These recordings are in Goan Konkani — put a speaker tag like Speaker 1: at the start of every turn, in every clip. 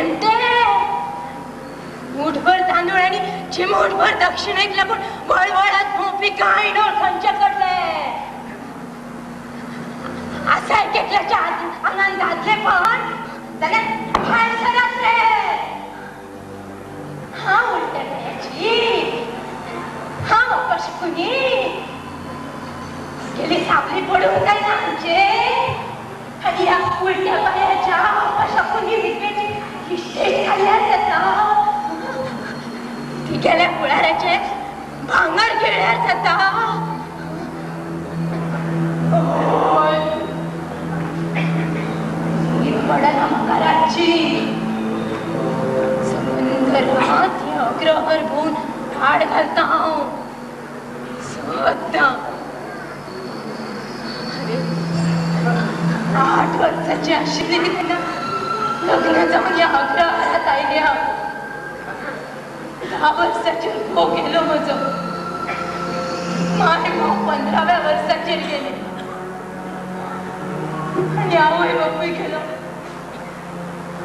Speaker 1: नेमटे मुठभर तांदूळ आणि चिमूटभर दक्षिणेक लागून वळवळात भोंवपी गांयडोळ खंयचे कडले आसा एक एकल्याच्या आंगान घातले पण जाल्यार भायर सरात रे. हांव उलट्या गळ्याची, हांव अपशकुनी, गेली सापली पडूंक जायना आमचे. आनी ह्या उलट्या पांयाच्या अपशकुनी विद्येची इश्टेट खाल्ल्यार जाता, तिगेल्या कुळाराचें भांगर गिळ्यार जाता. न्हीद पडना म्हाका रातची, समंदरांत हें अग्रहर भोंवन धाड घालता हांव सद्दां. अरे 8 वर्सांची आशिल्ली तेन्ना लग्न जावन ह्या अग्रहारात आयलें हांव. 10 वर्सांचेर घोव गेलो म्हजो, माय भाव 15व्या वर्साचेर गेले आनी आवय बापूय गेलो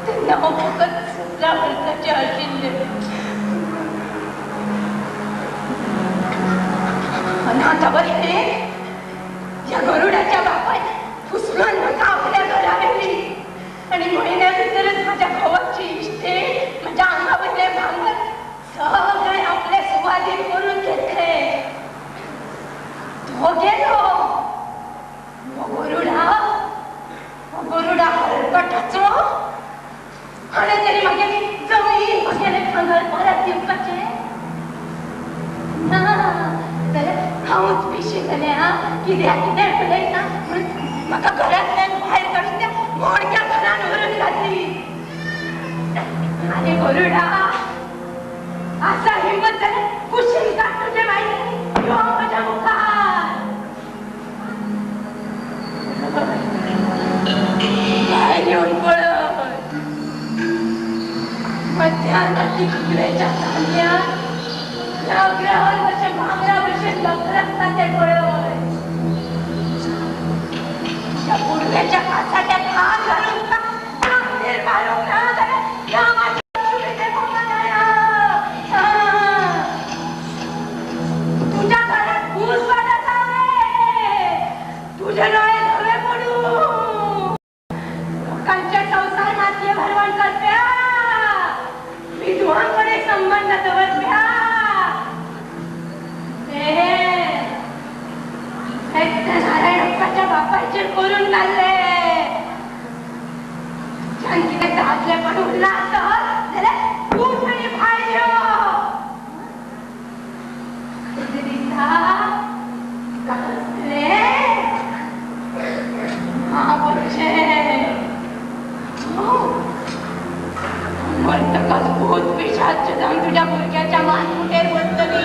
Speaker 1: तेन्ना हांव फकत 17 वर्सांचें आशिल्लें. अनाथावर हे ह्या गरुडाच्या बापायन फुसलून म्हाका आपल्या घरा व्हेली आनी म्हयन्या भितरच म्हज्या घोवाची इश्टेट, म्हज्या आंगा वयलें भांगर सगळें आपले सुवादीन करून घेतलें. तो गेलो, हो गरुडा, हो गरुडा हलकटाचो हाणें तरी म्हगेली जमीन, म्हगेलें भांगर परत दिवपाचें ना जाल्यार हांवूच पिशें जालें. आं, कित्याक कितें उलयता म्हणून म्हाका घरांतल्यान भायर काडून त्या मोडक्या घरान व्हरून घातली. आनी गरुडा आसा हिंमत जाल्यार कुशीन काड तुजे बायले, यो म्हज्या मुखार. भायर येवन पळय, मध्यान राती कुकडेच्या चान्न्यात ह्या अग्रहर कशें भांगरा भशेन लखलखता तें पळय. तुज्या पुडव्याच्या कासाट्याक हात घालून तांदीर मारूंक ना जाल्यार नांव लक्ष्मीचें म्हाका जाणा. तुज्या घरात घूस वाडत रे, तुजे दोळे धवे पडूं, लोकांचे संवसार मातये भरवण करप्या, विधवांकडे संबंध दवरप्या, नारायणप्पाच्या बापायचेर करून घाल्ले. तुज्यान कितें दादलेपण उरलां आसत जाल्यार उठ आनी भायर यो. कितें दिसता तुका कसलें हांव वचचें मरतकच भूत पिशाच्च जावन तुज्या भुरग्याच्या मानकुटेर बसतली.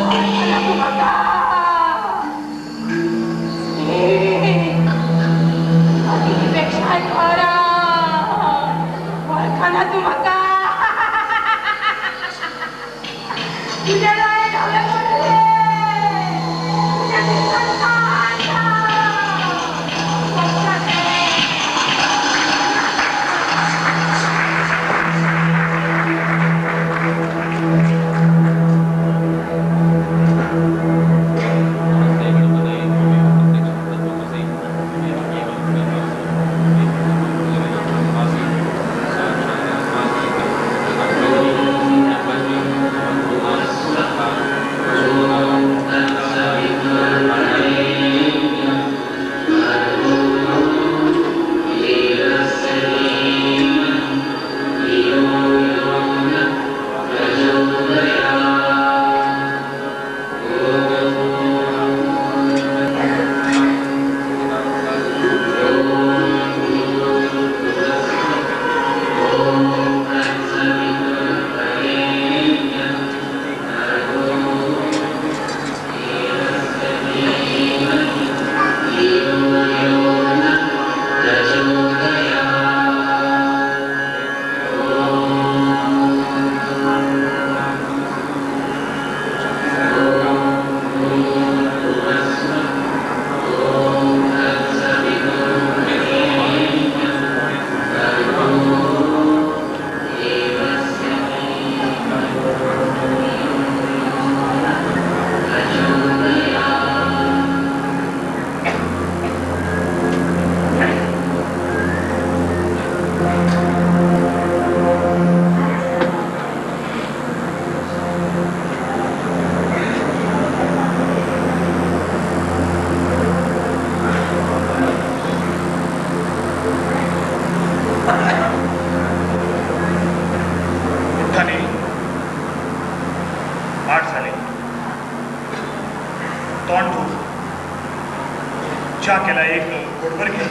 Speaker 1: वळखना तूं म्हाका, अग्नीपेक्षाय खरा, वळखना तूं म्हाका. तुजे दोळे धवे पडले, तुज्या दिसांत कांता.
Speaker 2: आता एक घोटभर घे.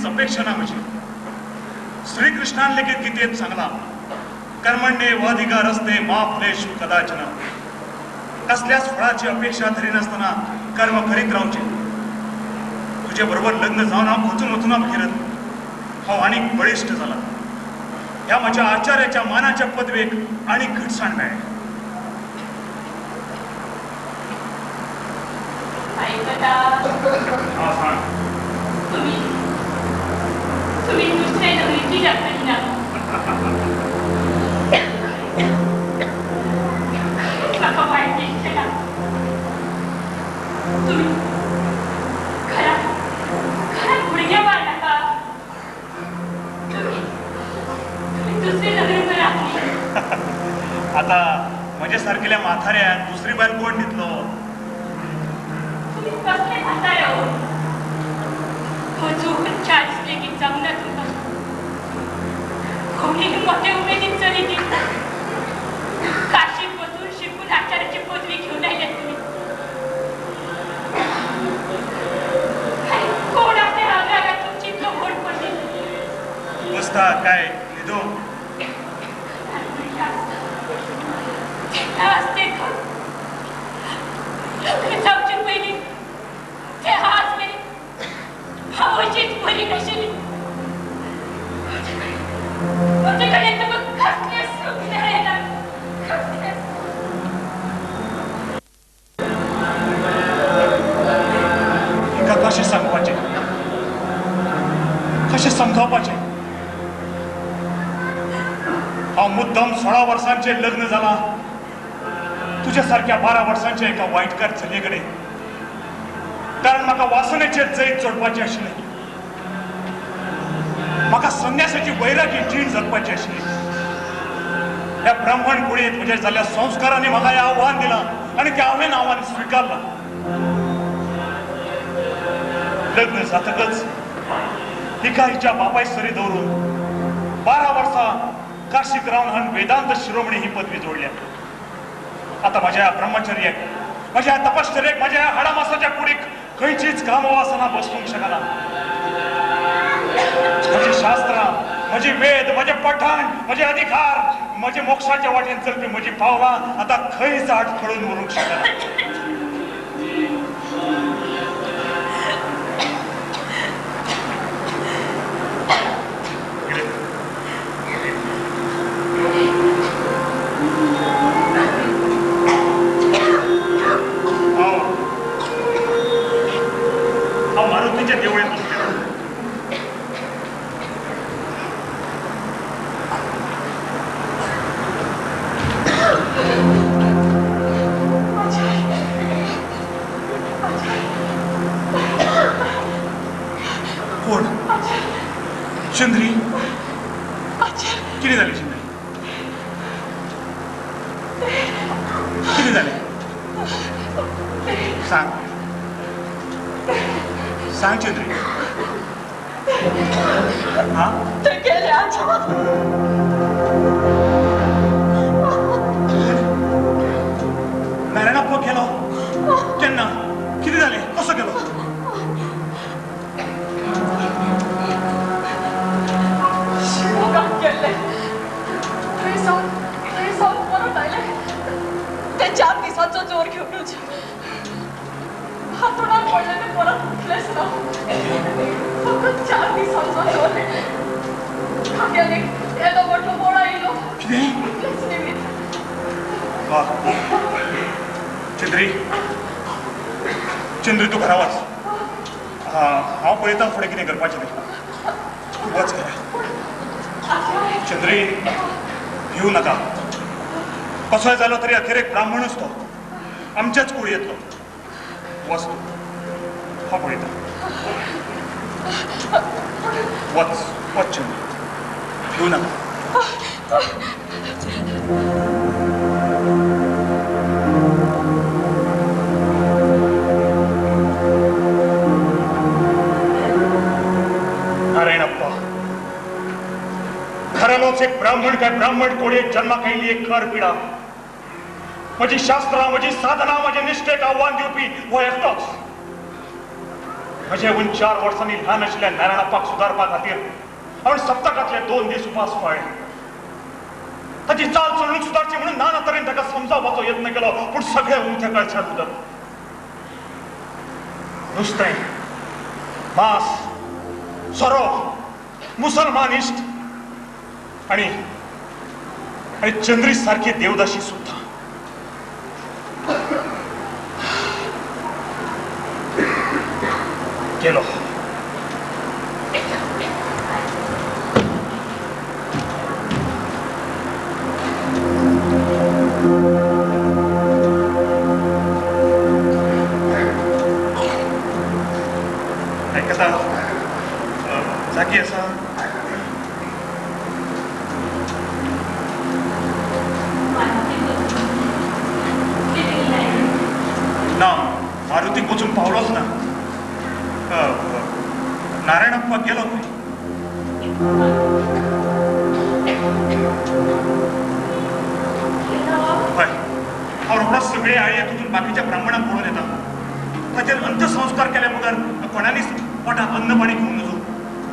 Speaker 2: अपेक्षा ना म्हजी. श्रीकृष्णान लेगीत गीतेत सांगला, कर्मण्ये वाधिकार असते मा फलेषु कदाचन. कसल्याच फळाची अपेक्षा धरिनासतना कर्म करीत रावचे. तुजे बरोबर लग्न जावन हांव खचून वचून फिरत हांव आनीक बळिश्ट जाला. ह्या म्हज्या आचार्याच्या मानाच्या पदवेक आनीक घटसाण मेळ्ळी. सांग.
Speaker 1: तुम्ही दुसरे लग्न कित्याक करिना? म्हाका वायट दिसचें ना. तुमी घरांत घरांत भुरगें बाळ नाका. तुमी तुमी दुसरें लग्न करात न्ही.
Speaker 2: आतां म्हजे सारकेल्या म्हाताऱ्याक दुसरी बायल कोण दितलो?
Speaker 1: तुमी कसले म्हातारे हो? अजून 40 लेगीत जावंक ना तुमकां. कोणीय मोठे उमेदीन चली दिता. काशीक वचून शिकून आचार्याची पदवी घेवन आयल्यात तुमी. कोण आसा हांगा तुमची इतलो व्हड पडली?
Speaker 2: बसता काय न्हिदो?
Speaker 1: तेन्ना आसते खर लग्न जावचे पयलीं ते आज मेरेन हांव अशीच बरी नाशिल्ली. म्हजे कडेन तुमकां कसलें सूख मेळ्ळें ना, कसलें.
Speaker 2: हिका कशें सांगपाचें, कशें समजावपाचें? हांव मुद्दम 16 वर्सांचेर लग्न जाला तुज्या सारक्या 12 वर्सांच्या एका वायटकार चलये कडेन, कारण म्हाका वासनेचेर जैत जोडपाचें आशिल्लें. म्हाका संन्यासाची वैरागी जीण जगपाची आशिल्ली. ह्या ब्राह्मण कुळयेंत म्हज्या जाल्ल्या संस्कारांनी म्हाका हें आव्हान दिलां आनी तें हांवें आव्हान स्विकारलां. लग्न जातकच तिका हिच्या बापाय सरी दवरून 12 वर्सां काशीक रावन हांवें वेदांत शिरोमणी ही पदवी जोडल्या. आतां म्हज्या ब्रह्मचर्याक, म्हज्या तपश्चर्याक, म्हज्या हाडामासाच्या कुडीक खंयचीच कामवासना बसूंक शकना. म्हजी शास्त्रां, म्हजी वेद, म्हजे पठण, म्हजे अधिकार, म्हजे मोक्षाच्या वाटेन चलपी म्हजी पावलां आतां खंयच आडखळून उरूंक शकना. हांव मारुतीच्या देवळेंत बसलेलो. कितें जालें चंद्री? कितें जालें? सांग सांग चंद्री. हा
Speaker 1: ते गेले आजा.
Speaker 2: नारायणप्पा गेलो केन्ना? कितें जालें? कसो गेलो?
Speaker 1: शिमोगाक गेल्ले थंय सावन परत आयले. ते 4 दिसांचो जोर घेवनूच हातुणार पडले ते परत उठलेच ना. फकत 4 दिसांचो जोर. खाक्यान येदो मोठो बोळा येयलो. इतलेच निमित्त.
Speaker 2: चंद्री चंद्री तूं घरा वच. हांव पळयता फुडें कितें करपाचें तें. तूं वच घरा. चंद्री भिवू नाका. कसोय जालो तरी अखेरेक ब्राह्मणूच तो, आमच्याच कुळयेंतलो. वच तूं, हांव पळयता. वच वच चंद्री, भिवू नाका. नारायणप्पा खऱ्यानोच एक ब्राह्मण काय ब्राह्मण कोळयेक जन्माक आयिल्ली एक खर पिडा. म्हजी शास्त्रां, म्हजी साधना, म्हजे निश्ठेक आव्हान दिवपी हो एकटोच. म्हजे हून 4 वर्सांनी ल्हान आशिल्ल्या नारायणप्पाक सुदारपा खातीर हांवें सप्तकांतले 2 दीस उपास पाळ्ळे. ताची चाल चलणूक सुदारची म्हणून नाना तरेन ताका समजावपाचो यत्न केलो, पूण सगळें उमथ्या कळशांत उदक. नुस्तें, मांस, सोरो, मुसलमान इश्ट आनी चंद्री सारकी देवदाशी सुद्धा. गेलो. आयकता जागी आसा? ना, मारुतीक वचूंक पावलोच ना. नारायणप्पा गेलो खंय? हय, हांव रोखडोच सगळे आळयेक वचून बाकीच्या ब्राह्मणांक पळोवन येता. ताचेर अंत्यसंस्कार केल्या बगर कोणानीच पोटांत अन्न पाणी घेवंक नजो.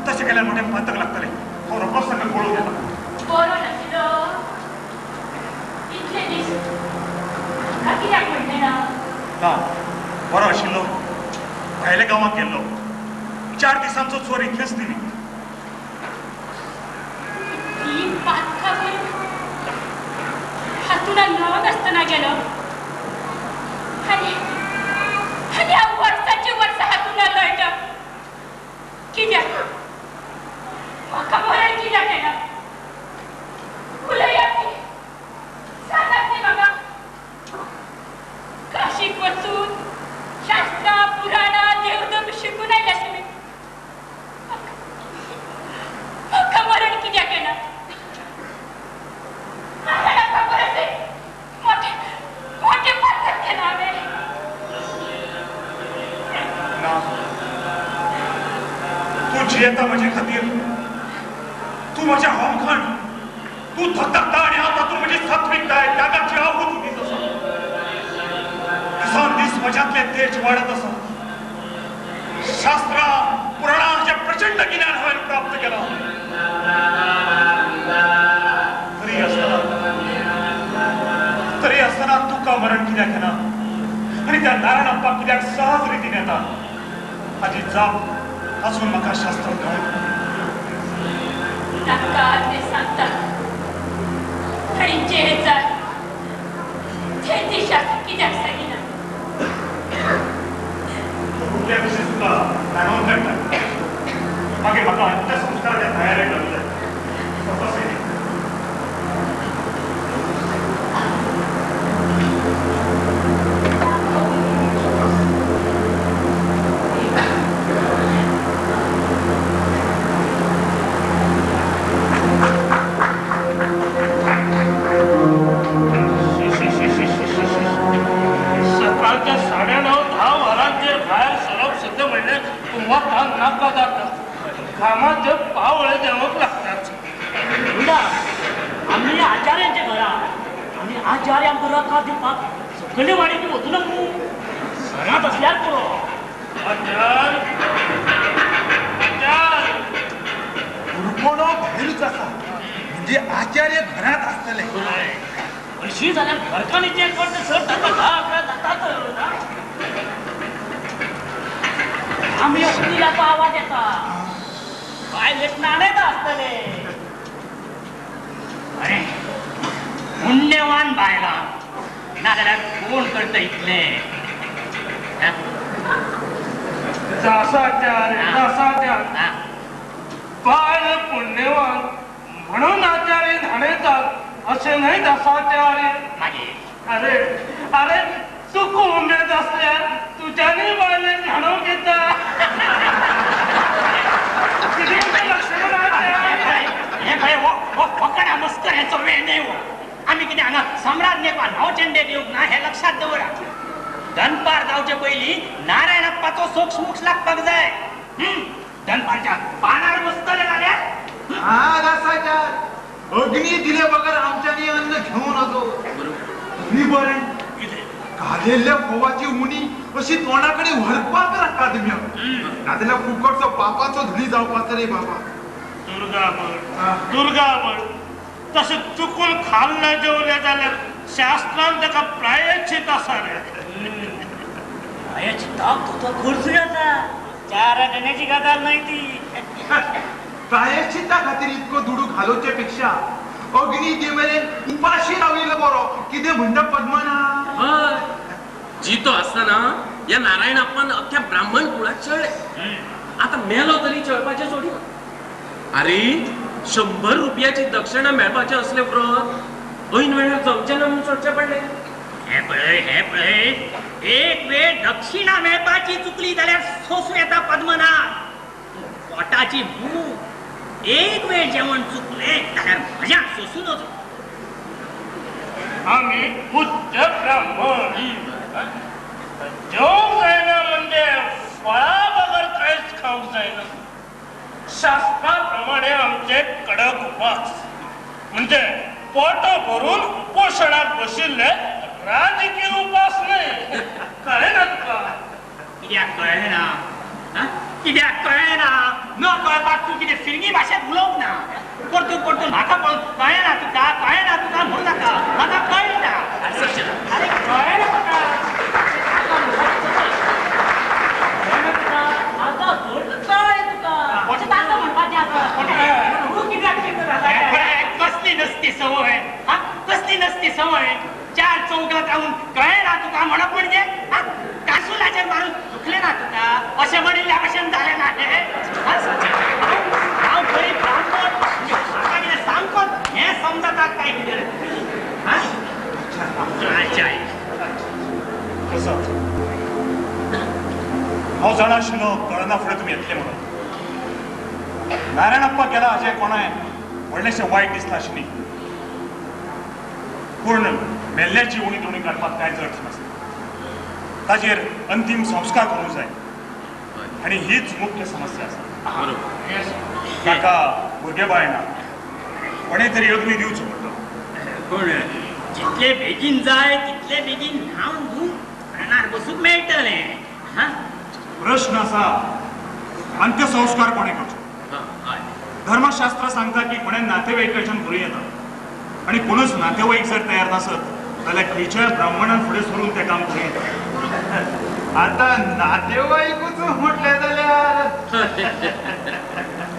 Speaker 2: तशें केल्यार मोठें पातक लागतलें. हांव रोखडोच तांकां पळोवन येता.
Speaker 1: बरो नाशिल्लो इतले दीस म्हाका कित्याक म्हणलें ना?
Speaker 2: ना, बरो आशिल्लो. भायल्या गांवांत गेल्लो. 4 दिसांचो चोर इतलेंच निमित्त.
Speaker 1: इतली पातकां करून हातून न्हांवक आसतना गेलो आनी आनी हांव वर्साची वर्सां हातून लळटा. कित्याक म्हाका मरण कित्याक येना? उलयात न्ही, सांगात न्ही म्हाका. काशीक वचून शास्त्रां, पुराणां, देवधर्म शिकून आयल्या तुमी. म्हाका मरण कित्याक येना? मोठें मोठें पातक केलां हांवें.
Speaker 2: ना, तूं जियेता म्हजे खातीर. तूं म्हजें होमखण. तूं धगधगता आनी हांव तातूंत म्हजी सात्विकताय, त्यागाची आहूत दीत आसा. दिसान दीस म्हज्यांतलें तेज वाडत आसा. शास्त्रां, पुराणां हाचें प्रचंड गिन्यान हांवें प्राप्त केलां. तरी आसतना तुका मरण कित्याक येना आनी त्या नारायणप्पाक कित्याक सहज रितीन येता हाची जाप अजून म्हाका शास्त्र मेळूंक
Speaker 1: नाका. तें सांगता आनी जें जाय तें ती शास्त्र कित्याक सांगिना?
Speaker 2: तूं कुठल्या विशीं तुका जाणोवन काडटा. मागीर म्हाका अंत्यसंस्काराच्या तयारेक लागूं जाय. स्वता सैनीक.
Speaker 3: आचार्य आमकां रकाद दिवपाक सगळे वाडीनी वचूं नाका न्हू, घरांत असल्यार पुरो.
Speaker 4: गुरुपणो भायरूच आसा म्हणजे आचार्य घरांत आसतले.
Speaker 3: अशी जाल्यार घरकान्नीचें कर्ज सर ताका 10-11 जाताच. आमी अग्निलाचो आवाज येता, बायलेक नाणयता आसतले. अरे पुण्यवान बायलां, नाजाल्यार कोण करता इतलें?
Speaker 5: दासाचार्य, बायल पुण्यवान म्हणून आचार्य न्हाणयतात अशें न्हय दासाचार्य.
Speaker 3: मागीर
Speaker 5: अरे अरे तुका उमेद आसल्यार तुज्यानी बायलेक न्हाणोवंक येता.
Speaker 3: हें पळय हो फकणा मस्कऱ्यांचो वेळ न्हय हो. आमी कितें हांगा सम्राज्ञेक वा नवचंडेक येवंक ना हें लक्षांत दवरा. दनपार जावचे पयलीं नारायणप्पाचो सोक्ष मोक्ष लागपाक जाय. दनपारच्या पानार बसतले जाल्यार
Speaker 4: हा दासाचार, अग्नी दिले बगर आमच्यांनी अन्न घेवं नजो. तरी बरें, घालेल्ल्या फोवाची उणी अशी तोंडा कडेन व्हरपाक नाका तुमी, नाजाल्यार फुकटचो बापाचो धनी जावपाचो रे बाबा.
Speaker 5: दुर्गाबळ दुर्गाबळ, तशें चुकून खाल्लें जेवलें जाल्यार शास्त्रान ताका प्रायश्चित आसा रे.
Speaker 3: प्रायश्चिताक तो खर्च जाता, 4 आण्याची गजाल न्हय ती.
Speaker 4: प्रायश्चिता खातीर इतको दुडू घालोवचे पेक्षा अग्नी दे मेरेन उपाशी राविल्लो बरो. कितें म्हणटा पद्मना?
Speaker 6: हय, जितो आसतना ह्या नारायणप्पान अख्ख्या ब्राह्मण कुळाक छळ्ळे, आतां मेलो तरी छळपाचें सोडिना. अरे 100 रुपयाची दक्षिणा मेळपाचें असलें व्रत ऐन वेळार जमचें ना म्हणून सोडचें पडलें.
Speaker 3: हें पळय हें पळय, एक वेळ दक्षिणा मेळपाची चुकली जाल्यार सोसूं येता पद्मना, पोटाची भूक. एक वेळ जेवण चुकलें जाल्यार म्हज्यान सोसूं नजो.
Speaker 5: आमी उच्च ब्राह्मण, जेवंक जायना म्हणजे फळा बगर कांयच खावंक जायना. शास्त्रा प्रमाणे आमचे कडक उपास म्हणजे पोट भरून उपोषणाक बशिल्ले राजकीय उपास न्हय. कळ्ळें ना तुका?
Speaker 3: कित्याक कळ्ळें ना? कित्याक कळ्ळें ना? न कळपाक तूं कितें फिरंगी भाशेंत उलोवंक ना. परतून परतून म्हाका पळोवन कळ्ळें ना तुका, कळ्ळें ना तुका म्हणू नाका. म्हाका कळ्ळें ना. अरे कळ्ळें ना तुका? आतां कळ्ळें तुका? आतां म्हणपाचें आसा. कसली नसती संवय, कसली नसती संवय. 4 चौगांत रावून कळ्ळें ना तुका म्हणप म्हणजे कांसुलाचेर मारून दुखलें ना तुका अशें म्हणिल्ल्या भशेन जालें ना हें? हांव गरीब ब्राह्मण, म्हाका कितें सामकोच हें समजता काय कितें?
Speaker 2: हांव जाणा आशिल्लो कळना फुडें तुमी येतले म्हणून. नारायणप्पा गेला हाचें कोणाय व्हडलेशें वायट दिसलां अशें न्ही, पूण मेल्ल्याची उणी दुणी काडपाक कांयच अर्थ नासता. ताचेर अंतीम संस्कार करूंक जाय आनी हीच मुख्य समस्या आसा. ताका भुरगें बाळ ना, कोणें तरी अग्नी दिवचो पडटलो.
Speaker 3: पूण जितले बेगीन जाय तितले बेगीन न्हावन धुवन प्राणार बसूंक मेळटलें.
Speaker 2: प्रश्न आसा अंत्यसंस्कार कोणें करचो? धर्मशास्त्र सांगता की कोणें नातेवाईकाच्यान करूं येता आनी कोणूच नातेवाईक जर तयार नासत जाल्यार खंयच्याय ब्राह्मणान फुडें सरून तें काम करूं येता.
Speaker 4: आतां नातेवाईकूच म्हटलें जाल्यार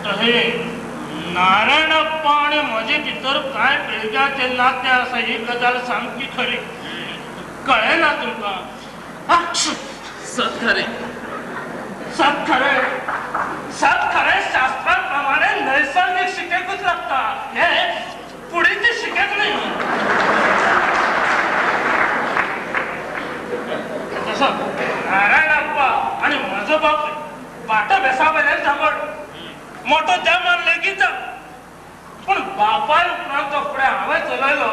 Speaker 5: तशें नारायणप्पा आनी म्हजे भितर कांय पिळग्याचें नातें आसा ही गजाल सामकी खरी. कळ्ळें ना तुमकां?
Speaker 6: सत खरें,
Speaker 5: सत खरें, सत खरें. शास्त्रा प्रमाणे नैसर्गिक शिकेकूच लागता, हे पुडीचे शिकेक न्हय. तसो नारायणप्पा आनी म्हजो बापूय वाटो बेसा वयल्यान सांगड मोटो तेमान लेगीत, पूण बापाय उपरांत तो फुडें हांवें चलयलो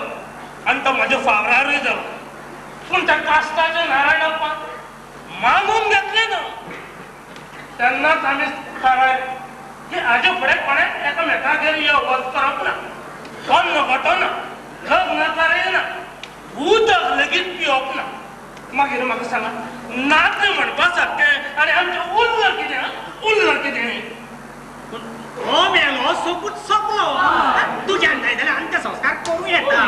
Speaker 5: आनी तो म्हज्या फावरारूय जालो. पूण त्या कास्ताचे नारायणप्पा मानून घेतलें ना. तेन्नाच आमी थारायलें की हाजे फुडें कोणें एकामेकागेर यो वच करप ना, कोण घटो ना, लग्न कार्य ना. उदक लेगीत पिवप ना. मागीर म्हाका सांगा नातें म्हणपा सारकें आनी आमचें उरलां कितें? उरलां कितें?
Speaker 3: हो मेलो सोपूत सोंपलो. तुज्यान जाय जाल्यार अंत्यसंस्कार करूं येता.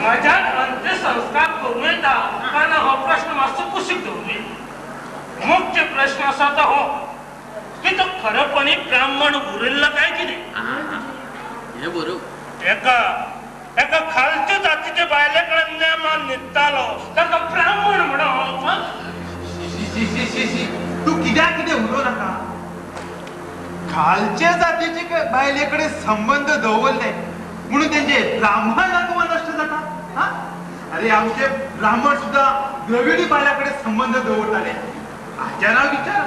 Speaker 5: म्हज्यान अंत्यसंस्कार करूं येता काय ना हो प्रश्न मातसो कुशीक दवरुया. मुख्य प्रश्न आसा तो हो की तो खरेपणी ब्राह्मण उरिल्लो काय कितें?
Speaker 6: हें बरोबर.
Speaker 5: एका एका खालच्या जातीच्या बायले कडेन नेमान न्हिदतालो ताका ब्राह्मण म्हणप?
Speaker 4: तूं कित्याक कितें उलोवं नाका. खालचे जातीचे बायले कडेन संबंध दवरले म्हणून तेंचे ब्राह्मण नातवा नश्ट जाता? अरे आमचे ब्राह्मण सुद्धा द्रविडी बायला कडेन संबंध दवरताले. आचारा विचार.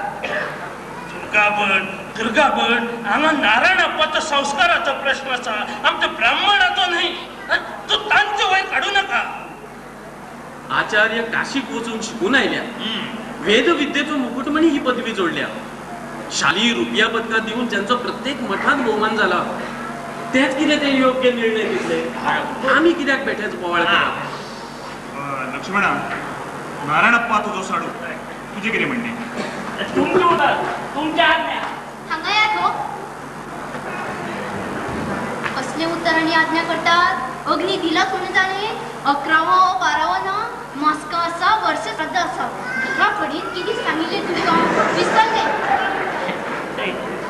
Speaker 5: दुर्गाभट दुर्गाभट हांगा नारायण अप्पाचो संस्काराचो प्रश्न आसा, आमच्या ब्राह्मणाचो न्हय. तूं तांचे वय काडूं नाका.
Speaker 6: आचार्य काशीक वचून शिकून आयल्या, वेदविद्येचो मुकुटमणी ही पदवी जोडल्या, शाली रुपया पदकां दिवन ज्यांचो प्रत्येक मठांत भोवमान जाला, तेच कितें ते योग्य निर्णय दितले. आमी कित्याक बेठेच बोवाळ करप?
Speaker 2: लक्ष्मणा, नारायणप्पा तुजो साडू, तुजें कितें म्हणणें?
Speaker 3: तुमचें उतर, तुमच्या आज्ञा.
Speaker 7: हांगा यात हो. कसलें उतर आनी आज्ञा करतात? अग्नी दिला म्हणून जालें? 11वो 12वो ना मास्कां आसा, वर्स श्रद्धा आसा. घरा कडेन कितें सांगिल्लें तुका विसरलें.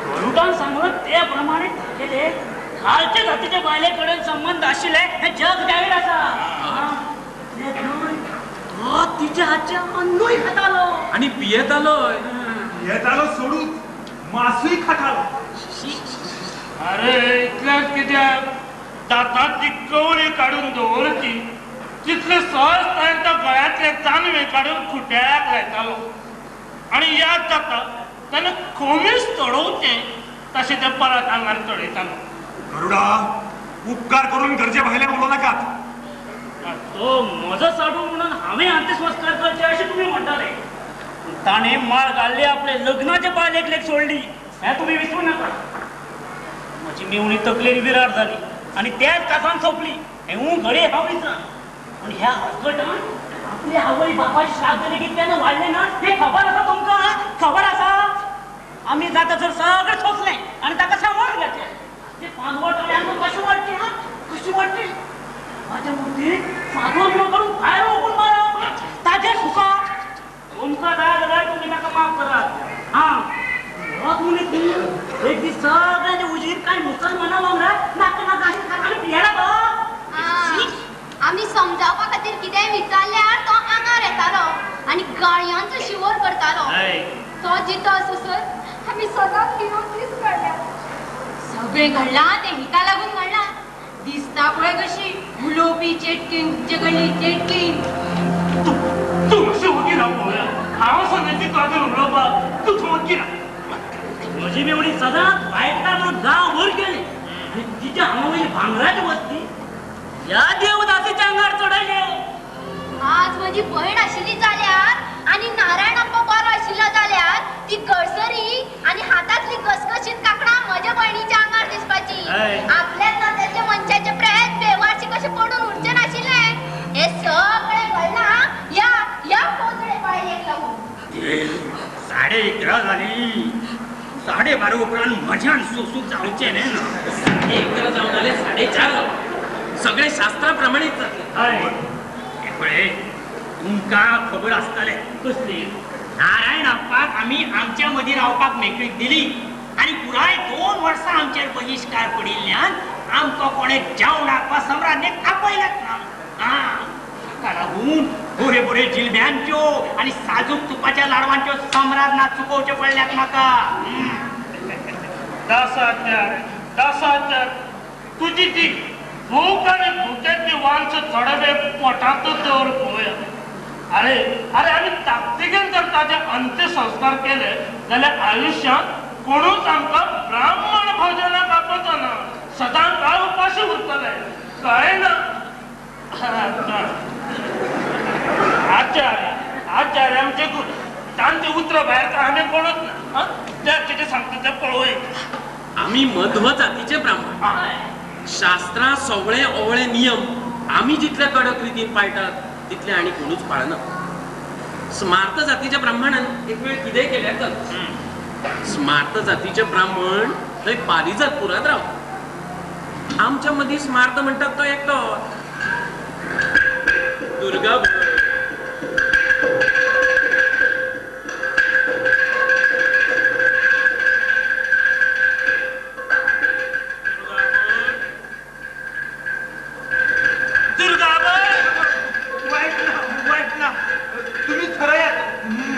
Speaker 3: गरुडान सांगलं ते प्रमाणे केले. खालचे जातीच्या बायले कडेन संबंध आशिल्ले हें जग जाहीर आसा. तो तिच्या हातचें अन्नूय खातालो
Speaker 6: आनी पियेतालोय.
Speaker 4: पियेतालो सोडून मासूय खातालो.
Speaker 5: अरे इतल्याच कित्याक दातांतली कवळी काडून दवरची तितले सहज ताणें तो गळ्यांतले जानवें काडून खुट्याक लायतालो. आनी याद जाता ताणें खोमीस चडोवचें तशें तें परत आंगार चडयतालो.
Speaker 2: गरुडा, उपकार करून गरजे भायले उलोवं नाकात.
Speaker 3: तो म्हजो साडू म्हणून हांवें अंत्यसंस्कार करचे अशें तुमी म्हणटाले. ताणें माळ घाल्ली आपले लग्नाचे बायलेक लेग सोडली हें तुमी विसरूं नाका. म्हजी मेवणी तकलेर विरार जाली आनी त्याच कासान सोंपली हेंवूय घडये हांव विसरा. पूण ह्या हसकटान आपले आवय बापाय श्राद्ध लेगीत केन्ना वाडलें ना हें खबर आसा तुमकां? खबर आसा? आमी जाता जर सगळें सोंसलें आनी ताका सांबाळून घेतलें. ते पानवट आमकां कशें वाडचें? हा कशें वाडचें? म्हाज्या मुर्तीक फादर म्हणून करून भायर वगून मारप ताजें सुका. तुमकां जाय जाल्यार तुमी ताका माफ करात. आं होच मनीस न्ही एक दीस सगळ्यांच्या उजीर कांय मुसलमाना वांगडा नाका नाका आनी पियेला तो.
Speaker 7: आमी समजावपा खातीर कितेंय विचारल्यार तो आंगार येतालो आनी गाळयांचो शिवोर करतालो. तो जितो आसोसर आमी सदांच विरोधीच काडल्या. सगळें घडलां तें हिका लागून घडलां. दिसता पळय कशी उलोवपी चेटकीन, तुजे कडली चेटकीन.
Speaker 5: तूं मातशें वगी राव पळोवया. हांव सांगता तूं आजून उलोवपाक, तूं थंय वगी राव.
Speaker 3: म्हजी मेवणी सदांच वायटकार म्हणून गांवभर गेली आनी तिच्या हांगा वयली भांगराची वस्ती ह्या देवदासीच्या आंगार चडयल्यो.
Speaker 7: आज म्हजी भयण आशिल्ली जाल्यार आनी नारायण अप्पा बरो आशिल्लो जाल्यार ती गळसरी आनी हातांतली घसघशीत काकडां म्हज्या भयणीच्या आंगार दिसपाची. आपल्याच नात्यातल्या मनशाचे प्रेत बेवारशी कशें पडून उरचें नाशिल्लें. हें सगळें घडलां ह्या ह्या पोजडे बायलेक लागून.
Speaker 3: 11:30 जाली. 12:30 उपरांत म्हज्यान सोसूंक जावचें न्हय ना.
Speaker 6: 11:30 जावन जालें 4:30. सगळे शास्त्रा प्रमाणेच जातलें.
Speaker 3: हय पळय तुमकां खबर आसतलें कसली नारायण अप्पाक आमी आमच्या मदीं रावपाक मेकळीक दिली आनी पुराय 2 वर्सां आमचेर बहिश्कार पडिल्ल्यान आमकां कोणें जेवणाक वा सम्राज्ञेक आपयलेंच ना. आं ताका लागून बरे बरे जिलब्यांच्यो आनी साजूक तुपाच्या लाडवांच्यो सम्राज्ञा चुकोवच्यो पडल्यात म्हाका.
Speaker 5: दासाचार दासाचार तुजी ती भूक आनी भुकेची वांस थोडे वेळ पोटांतच दवर पळोवया. अरे अरे आमी ताकतिकेन जर ताजे अंत्यसंस्कार केले जाल्यार आयुश्यांत कोणूच आमकां ब्राह्मण भोजनाक आपवचो ना. सदां काळ उपाशी उरतले. कळ्ळें ना? आचार्य आचार्य आमचे गुरू, तांचे उतरां भायर आमी कोणूच ना. ते कितें सांगता तें पळोवया.
Speaker 6: आमी मध्व जातीचे ब्राह्मण. शास्त्रां सवळे ओवळे नियम आमी जितल्या कडक रितीन पाळटात तितले आनी कोणूच पाळना. स्मार्त जातीच्या ब्राह्मणान एक वेळ कितेंय केल्यार चलता. स्मार्त जातीचे ब्राह्मण थंय पारिजातपुरांत रावता. आमच्या मदीं स्मार्त म्हणटात तो एकटो दुर्गा.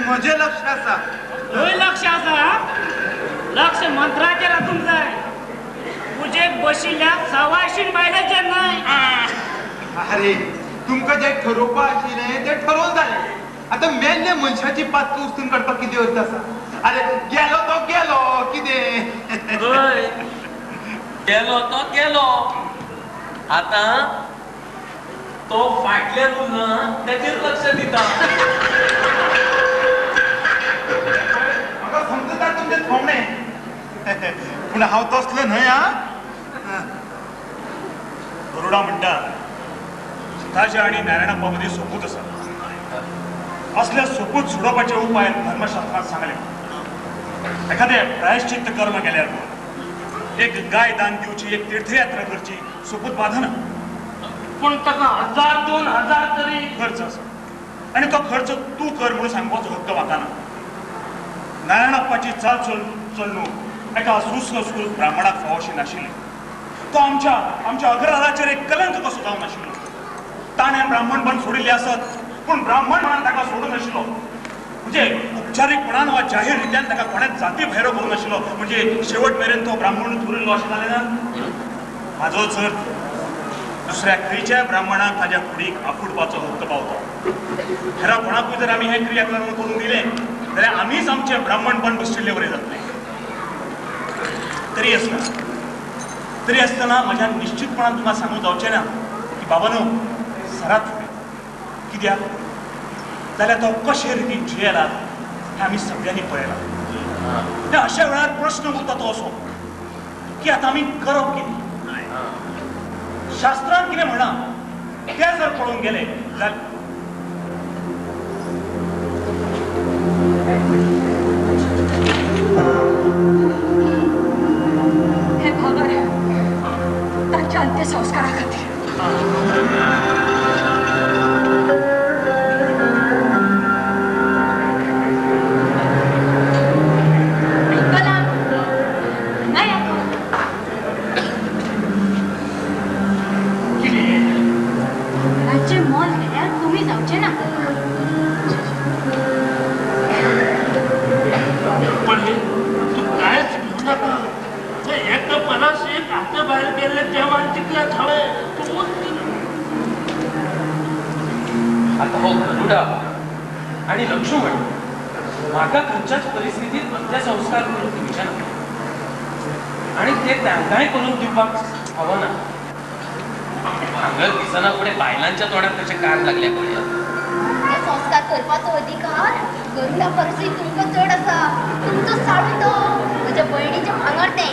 Speaker 4: म्हजें लक्ष आसा.
Speaker 3: खंय लक्ष आसा? लक्ष मंत्राचेर आसूंक जाय. पुजेक बशिल्ल्या सवायशीण बायलांचेर न्हय.
Speaker 4: अरे तुमकां जें ठरोवपा आशिल्लें तें ठरोवन जालें. आतां मेल्ल्या मनशाची पातक उस्तून काडपाक कितें अर्थ आसा? अरे गेलो तो गेलो, कितें
Speaker 6: हय गेलो तो गेलो. आतां तो फाटल्यान उरला तेचेर लक्ष दिता.
Speaker 4: म्हाका समजता तुमचें थोमणें, पूण हांव तसलो न्हय. हा
Speaker 2: गरुडा म्हणटा ताज्या आनी नारायणाप्पा मदीं सोपूत आसा. असल्या सोपूत सोडोवपाचे उपाय धर्मशास्त्रांत सांगले. एखादें प्रायश्चित्त कर्म केल्यार एक गाय दान दिवची, एक तीर्थयात्रा करची, सोपूत बाधना.
Speaker 5: पूण ताका 1000 2000 तरी
Speaker 2: खर्च आसा आनी तो खर्च तूं कर म्हणून सांगपाचो हक्क म्हाका ना. नारायणाप्पाची चाल चलणूक एका सुसंस्कृत ब्राह्मणाक फावोशी नाशिल्ली. तो आमच्या आमच्या अग्रहाराचेर एक कलंक कसो जावन आशिल्लो. ताणें ब्राह्मणपण सोडिल्लें आसत पूण ब्राह्मणपणान ताका सोडून नाशिल्लो. म्हणजे उपचारीकपणान वा जाहीर रित्यान ताका कोणेच जाती भायरो करूं नाशिल्लो. म्हणजे शेवट मेरेन तो ब्राह्मण उरिल्लो अशें जालें ना. हाजोच अर्थ दुसऱ्या खंयच्याय ब्राह्मणाक ताज्या कुडीक आफुडपाचो हक्क पावता. हेरा कोणाकूय जर आमी हें क्रियाकर्म करून दिलें जाल्यार आमीच आमचें ब्राह्मणपण बशिल्ले वरी जातलें. तरी आसतना म्हज्या निश्चितपणान तुमकां सांगूंक जावचें ना की बाबा न्हू सरात फुडें कित्याक जाल्यार तो कशे रितीन जियेला हें आमी सगळ्यांनी पळयलां. अशा वेळार प्रश्न उरता तो असो की आतां आमी करप कितें? शास्त्रान कितें म्हणा तें जर पळोवंक गेले जाल्यार
Speaker 1: हे भांगर तांच्या अंत्यसंस्कारा खातीर.
Speaker 6: आता हो गरुडा आणि लक्ष्मण म्हाका खंयच्याच परिस्थितीत अंत्यसंस्कार करून दिवचे ना आणि ते तांकांय करून दिवपाक फावना. भांगर दिसना फुडें बायलांच्या तोंडाक कशें कान लागले पळयात.
Speaker 7: संस्कार करपाचो अधिकार गरुडा परसूय तुमकां चड आसा. तुमचो साडू तो म्हज्या भयणीचें भांगर तें.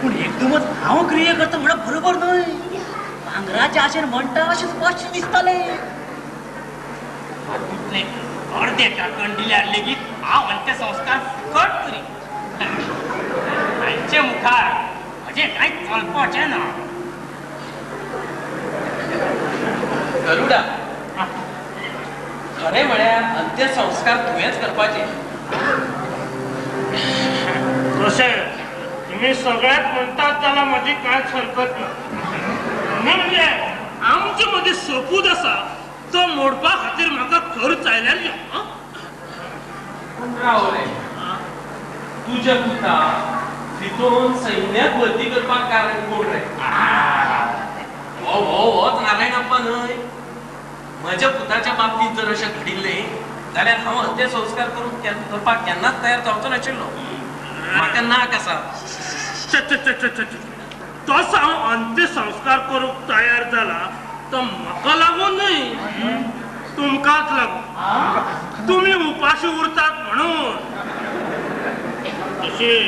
Speaker 3: पूण एकदमच हांव क्रिया करता म्हणप बरोबर न्हय. भांगराच्या आशेन म्हणटा अशें स्पश्ट दिसतालें. हातूंतलें अर्दें कांकण दिल्यार लेगीत हांव अंत्यसंस्कार फुकट करी. हांचे मुखार म्हजें कांय चलपाचें ना.
Speaker 6: गरुडा खरें म्हळ्यार अंत्यसंस्कार तुवेंच करपाचे.
Speaker 5: तशें तुमी सगळ्याक म्हणटात जाल्यार म्हजी कांयच हरकत ना. म्हणजे आमचे मदीं सोपूत आसा तो मोडपा खातीर म्हाका खर्च आयल्यार यो.
Speaker 6: राव रे, तुज्या पुताक फितोवन सैन्यात भरती करपाक कारण कोण रे? हो होच नारायणाप्पा न्हय. म्हज्या पुताच्या बाबतींत जर अशें घडिल्लें जाल्यार हांव अंत्यसंस्कार करून करपाक केन्नाच तयार जावचो नाशिल्लो. म्हाका नाक आसा.
Speaker 5: तसो हांव अंत्यसंस्कार करूंक तयार जाला तो म्हाका लागून न्हय, तुमकांच लागून. तुमी उपाशी उरतात म्हणून. तशें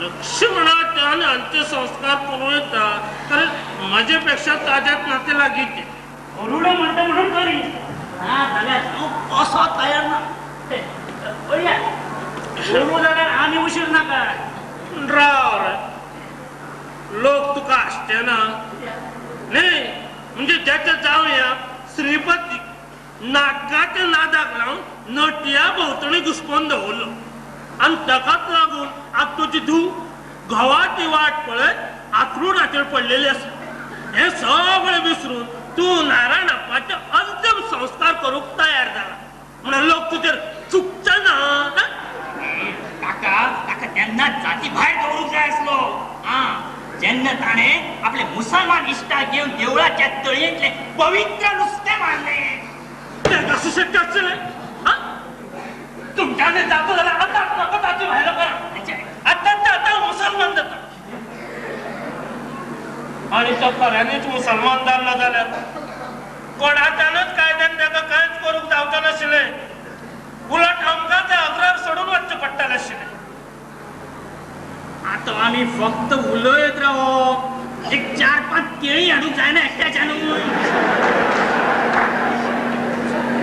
Speaker 5: लक्ष्मणाच्या कोर्टाच्यान अंत्यसंस्कार करूं येता, कारण म्हजे पेक्षा ताज्यात नाते लागींचे.
Speaker 3: गरुडो म्हणटा म्हणून करी ना जाल्यार हांव कसो तयार ना. पळया करूं जाल्यार आमी उशीर नाका.
Speaker 5: राव रे, लोक तुका आसचे ना न्ही. म्हणजे ज्याच्या जावया श्रीपती नाटकाच्या नादाक लावन नटया भोंवतणी घुसपोवन दवरलो आनी ताकाच लागून आतां तुजी धूव घोवाची वाट पळयत आंथरुणाचेर पडलेली आसा. हें सगळें विसरून तूं नारायणाप्पाचे अंतिम संस्कार करूंक तयार जाला म्हणून लोक तुजेर चुकचे ना.
Speaker 3: ताका ताका तेन्ना जाती भायर दवरूंक जाय आसलो. आं, जेन्ना ताणें आपले मुसलमान इश्टाक घेवन देवळाच्या तळयेंतलें पवित्र नुस्तें मारलें.
Speaker 5: तें कशें शक्य आसलें? तुमच्याने जातो जाल्यार आतांच म्हाका ताचे भायलो करा. आतांच आतां मुसलमान जाता आनी तो खऱ्यांनीच मुसलमान जाल्लो जाल्यार कोणाच्यानूच कायद्यान ताका कांयच करूंक जावचें नाशिल्लें. उलट आमकां तें अग्रार सोडून वचचें पडटलें आशिल्लें.
Speaker 3: आतां आमी फक्त उलयत रावप. एक 4-5 केळी हाडूंक जायना एकट्याच्यानूय.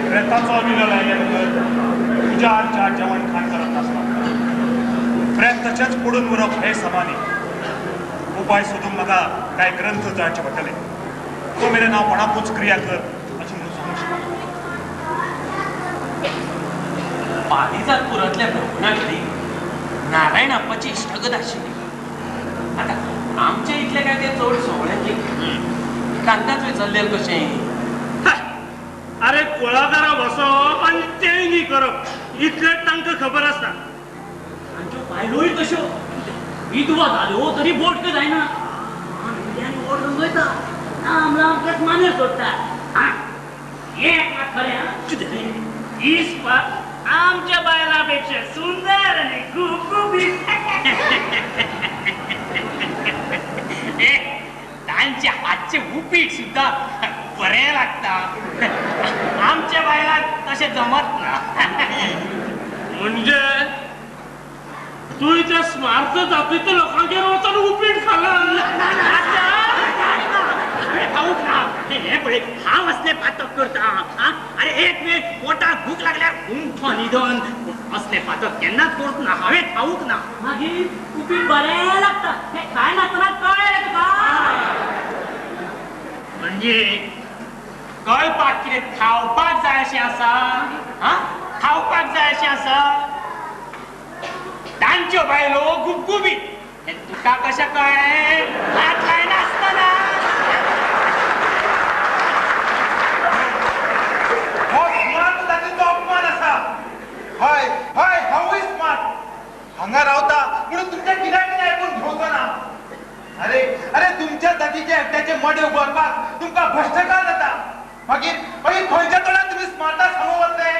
Speaker 2: प्रेताचो अभिनय लायल्या तुज्या आरच्या जेवण खाण करत नासता. प्रेत तशेंच पडून उरप हें समानी. उपाय सोदूंक म्हाका कांय ग्रंथ जाणचे पडटले. तो मेरेन हांव कोणाकूच क्रिया कर अशें म्हणून सांगूंक शकना.
Speaker 6: पारिजातपुरांतल्या ब्राह्मणा कडेन नारायणाप्पाची इश्टागत आशिल्ली. आतां आमचे इतले काय ते चड सोवळ्याचे तांकांच विचारल्यार कशें?
Speaker 5: अरे कुळागरां बसप आनी तेय करप इतलें तांकां खबर आसा.
Speaker 3: तांच्यो बायलोय तश्यो विधवा जाल्यो तरी बोटक्यो जायना. ओड रंगयता, लांब लांब केंस मानेर सोडटा. एक मात खरें, इस्पात आमच्या बायलां पेक्षा सुंदर आनी गुबगुबीत. तांचे हातचे उपीट सुद्दां बरें लागता. आमच्या बायलांक तशें जमत ना.
Speaker 5: म्हणजे तूं त्या स्मार्थ जातीच्या लोकांगेर वचून उपीट खाला?
Speaker 3: खावूंक ना. हें पळय, हांव असलें पातक करता. अरे एक वेळ पोटाक भूक लागल्यार उमथो न्हिदोन असलें पातक केन्नाच करूंक ना. हांवें खावूंक ना.
Speaker 8: मागीर उपीट बरें लागता. हें खाय नासतना कळ्ळें तुका?
Speaker 3: म्हणजे कळपाक कितें खावपाक जाय अशें आसा? आं, खावपाक जाय अशें आसा? तांच्यो बायलो गुबगुबीत हें तुका कशें कळ्ळें? हात लायनासतना.
Speaker 4: हो स्मार्ट जातीचो अपमान आसा. हय हय, हांवूय स्मार्ट. हांगा रावता म्हणून तुमच्या गिरायकांनी आयकून घेवचो ना. अरे अरे, तुमच्या जातीचे एकट्याचे मडें उबारपाक तुमकां भश्टकार जाता. मागीर मागीर खंयच्या तोंडान तुमी स्मार्टाक सांगूंक वतले?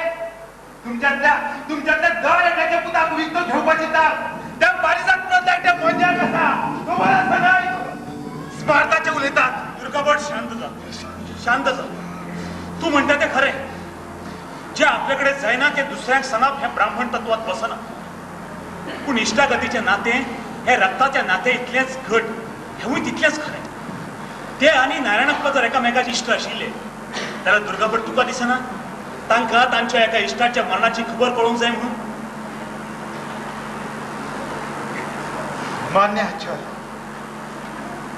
Speaker 4: तुमच्यांतल्या तुमच्यांतल्या दर एकट्याच्या पुताक विकतो घेवपाची ताक त्या पारिजातपुरांतल्या एकट्या मनशाक आसा. खबर आसा न्हय? स्मार्टाचे उलयतात.
Speaker 2: दुर्गाभट शांत जा, शांत जा. तूं म्हणटा तें खरें. जे आपल्याकडे जायना ते दुसऱ्यांक सांगप हें ब्राह्मण तत्वात बसना. पूण इश्टागतीचें नातें हें रक्ताच्या नातें इतलेंच घट, हेंवूय तितलेंच खरें. ते आनी नारायणाप्पा जर एकामेकाचे इश्ट आशिल्ले जाल्यार दुर्गाभट तुका दिसना तांकां तांच्या एका इश्टाच्या मरणाची खबर कळोवंक जाय म्हणून?
Speaker 4: मान्य आचार्य,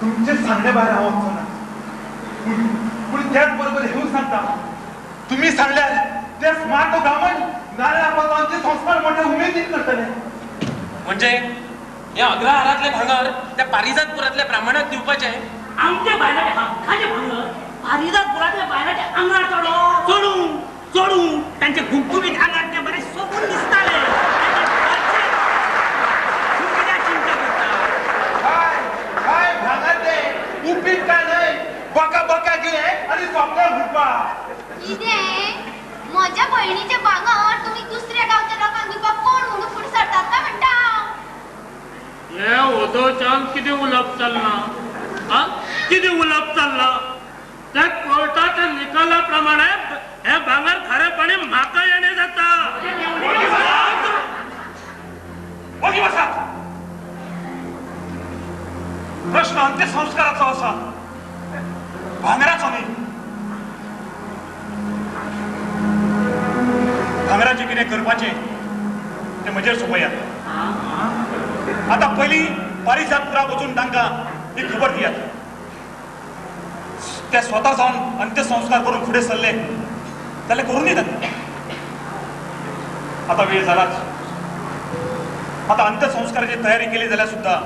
Speaker 4: तुमचे सांगणे भायर हांव वचचो ना. पूण त्याच बरोबर हेवूय सांगता, तुमी सांगल्यार ते स्मार्ट ब्राह्मण नारायणाप्पाचे संस्कार मोठे उमेदीन करतले.
Speaker 6: म्हणजे ह्या अग्रहारांतले भांगर त्या पारिजातपुरांतल्या ब्राह्मणाक दिवपाचें?
Speaker 8: आमच्या बायलाचे हक्काचें भांगर पारिजातपुरांतल्या बायलाच्या आंगार चडो
Speaker 3: चडूं चडूं तांचे गुबगुबीत आंगार ते बरें सोबून दिसताले. तूं कित्याक चिंता करता?
Speaker 4: हय हय, भांगर तें उपीट काय न्हय, बका बका गेले आनी सोंपलें म्हणपाक.
Speaker 7: कितें म्हज्या भयणीचें भांगर तुमी दुसऱ्या गांवच्या लोकांक दिवपाक कोण म्हणून फुडें सरतात काय म्हणटा?
Speaker 5: हे ओदोच्यान कितें उलोवप चल्लां? आं, कितें उलोवप चल्लां? त्या कोर्टाच्या निकाला प्रमाणे हे भांगर खरेपणी म्हाका येणें जाता.
Speaker 2: ओगी बसा. प्रश्न अंत्यसंस्काराचो आसा, भांगराचो न्ही. भांगराचें कितें करपाचें तें म्हजेर सोंपयात. आतां पयलीं पारिजातपुराक वचून तांकां ही खबर दियात. ते स्वता जावन अंत्यसंस्कार करून फुडें सरले जाल्यार करूं न्ही तांकां. आतां वेळ जालाच. आतां अंत्यसंस्काराची तयारी केली जाल्यार सुद्दां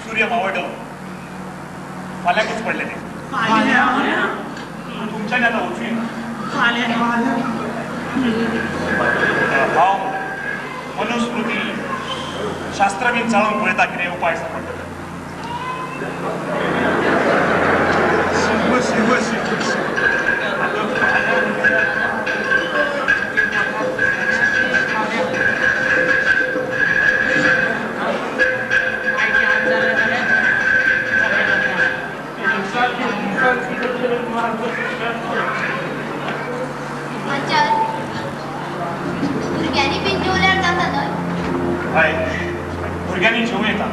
Speaker 2: सूर्य मावळटलो. फाल्यांकूच पडले ते. तुमच्यानी आतां वचूं येना. हांव मनुस्मृती शास्त्र बीन चाळून पळयता कितें उपाय सांपडटा.
Speaker 4: शिव शिव शिव.
Speaker 7: भुरग्यांनी बीन जेवल्यार जाता न्हय?
Speaker 2: हय, भुरग्यांनी जेवूं येता,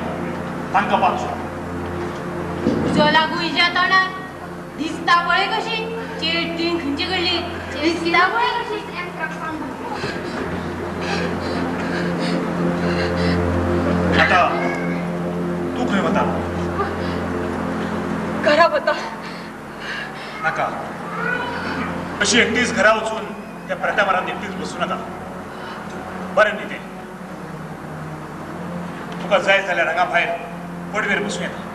Speaker 2: तांकां पांच.
Speaker 1: उजो लागू हिज्या तोंडार. दिसता पळय कशी चेडतीन खंयचे कडली दिसता पळय कशी.
Speaker 2: आतां तूं खंय वता?
Speaker 1: घरा वता.
Speaker 2: नाका, अशी एकटीच घरा वचून त्या प्रेतामारान एकटीच बसूं नाका. बरें न्ही तें. तुका जाय जाल्यार हांगा भायर पडवेर बसूं येता.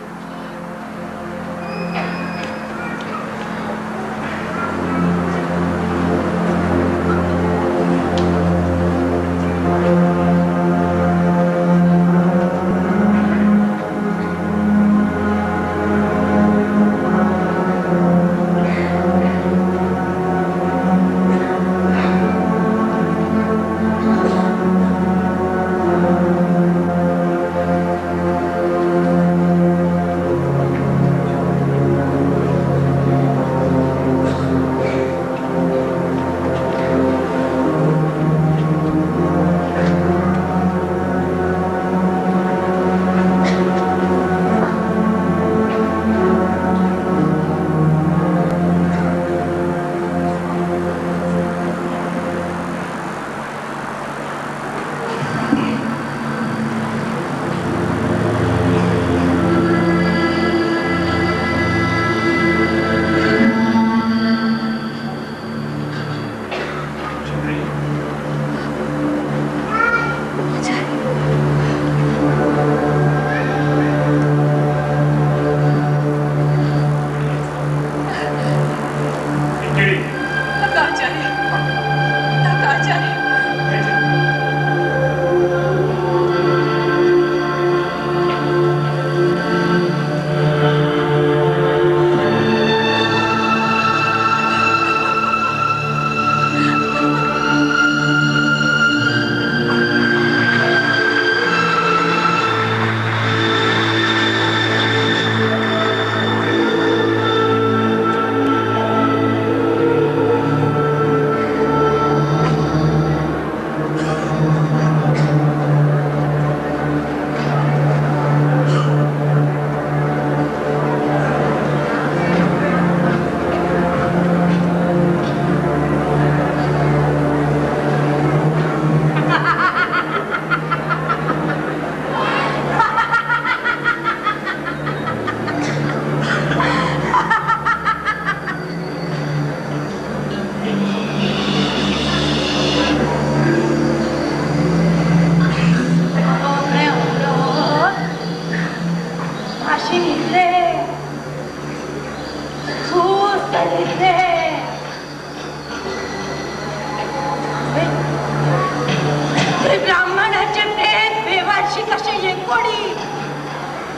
Speaker 1: ब्राह्मणाचे प्रेत बेवारशी कशे येकोडी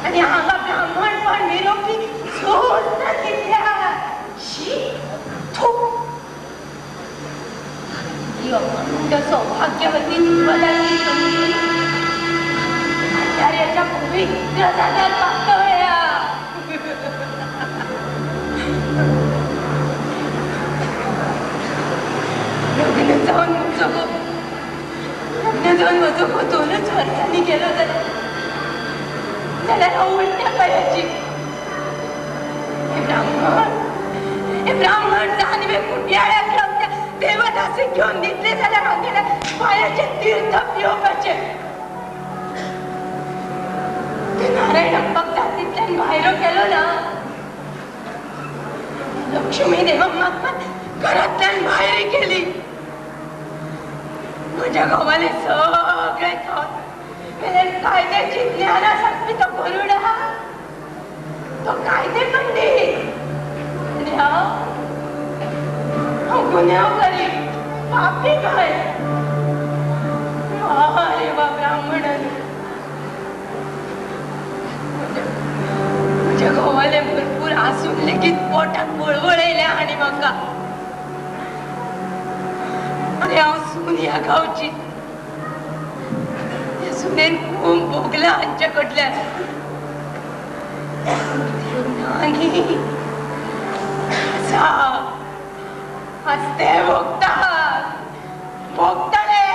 Speaker 1: आणि हांगा ब्राह्मण पण निरोपी झोत कित्याक शी थू. ही अखंड सौभाग्यवती दिवजाची संस्कृती आचार्याच्या पवित्र जाग्यार पातळ्ळ्या. लग्न जावन म्हजो लग्न जावन म्हजो दोनूच वर्सांनी गेलो जाल्यार हांव उलट्या पांयाची. सोडून दितले जाल्यार हांगेल्या पांयाचें तीर्थ पिवपाचें. ते नारायणप्पाक जातींतल्यान भायरो केलो ना, लक्ष्मी देवम्माक मात घरांतल्यान भायर केली. म्हज्या घोवाले सगळे खावन मेल्यार कायद्याची ज्ञानां सांगपी तो गरुड आहा, तो कायदे पंडीत, आनी हांव हांव गुन्यांवकारी पापी बायल. अरे वा ब्राह्मणान म्हज्या घोवाले भरपूर आसून लेगीत पोटाक वळवळयल्या आनी म्हाका. आनी हांव सून ह्या गांवची, त्या सुनेन खूब भोगला हांच्या कडल्यान. आनी आसा आज ते भोगतात, भोगतले.